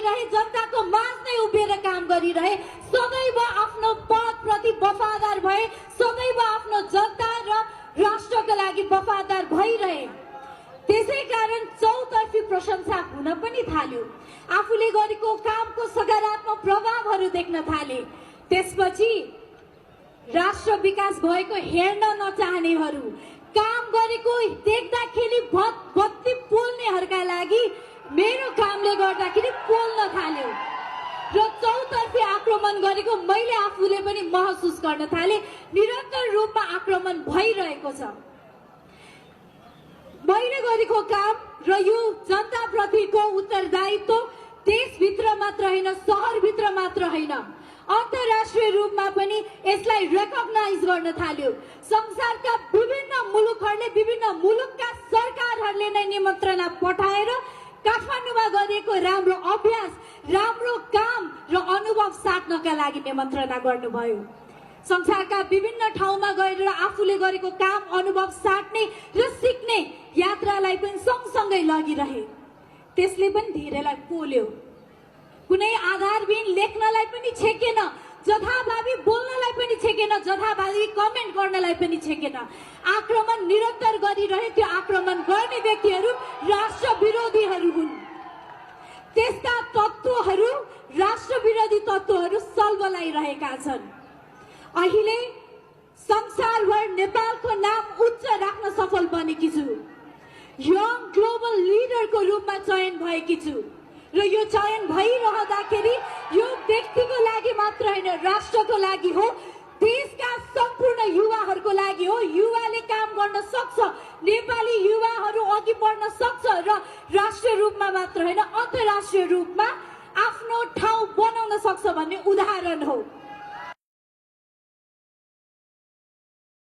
गरिरहे, जनताको माझमै उभिएर काम गरिरहे, सदैव आफ्नो पदप्रति वफादार भए, सदैव आफ्नो जनता र राष्ट्रका लागि वफादार भइरहे। त्यसै कारण चौतर्फी प्रशंसा हुन पनि थाल्यो। आफूले गरेको कामको सकारात्मक प्रभावहरू देख्न थाले। त्यसपछि राष्ट्र विकास भएको हेर्न नचाहनेहरू, काम गरेको देख्दाखेरि बत्ती पोल्नेहरूका लागि मेरो कामले गर्दाखेरि पोल्न थाल्यो र चौतर्फी आक्रमण गरेको मैले आफूले पनि महसुस गर्न थाले। निरन्तर रूपमा आक्रमण भइरहेको छ। मैले गरेको काम र यो जनताप्रतिको उत्तरदायित्व देशभित्र मात्र होइन, सहरभित्र मात्र होइन, अन्तर्राष्ट्रिय रूपमा पनि यसलाई रेकग्नाइज गर्न थाल्यो। संसारका विभिन्न मुलुकहरूले, विभिन्न मुलुकका सरकारहरूले नै निमन्त्रणा पठाएर काठमाडौँमा गरेको राम्रो अभ्यास, राम्रो काम र अनुभव साट्नका लागि निमन्त्रणा गर्नुभयो। संसारका विभिन्न ठाउँमा गएर आफूले गरेको काम, अनुभव साट्ने र सिक्ने यात्रालाई पनि सँगसँगै लगिरहे। त्यसले पनि धेरैलाई पोल्यो। कुनै आधारबिन लेख्नलाई पनि छेकेन, जथाभावी बोल्नलाई पनि छेकेन, जथाभावी कमेन्ट गर्नलाई पनि छेकेन। आक्रमण निरन्तर गरिरहे। त्यो आक्रमण गर्ने व्यक्तिहरू राष्ट्र विरोधीहरू हुन्। त्यस्ता तत्त्वहरू, राष्ट्र विरोधी तत्त्वहरू सल्बलाइरहेका छन्। अहिले संसारभर नेपालको नाम उच्च राख्न सफल बनेकी छु। यङ ग्लोबल लिडरको रूपमा चयन भएकी छु र यो चयन भइरहँदाखेरि यो व्यक्तिको लागि मात्र होइन, राष्ट्रको लागि हो, देशका सम्पूर्ण युवाहरूको लागि हो। युवाले काम गर्न सक्छ, नेपाली युवाहरू अघि बढ्न सक्छ र राष्ट्रिय रूपमा मात्र होइन, अन्तर्राष्ट्रिय रूपमा आफ्नो ठाउँ बनाउन सक्छ भन्ने उदाहरण हो।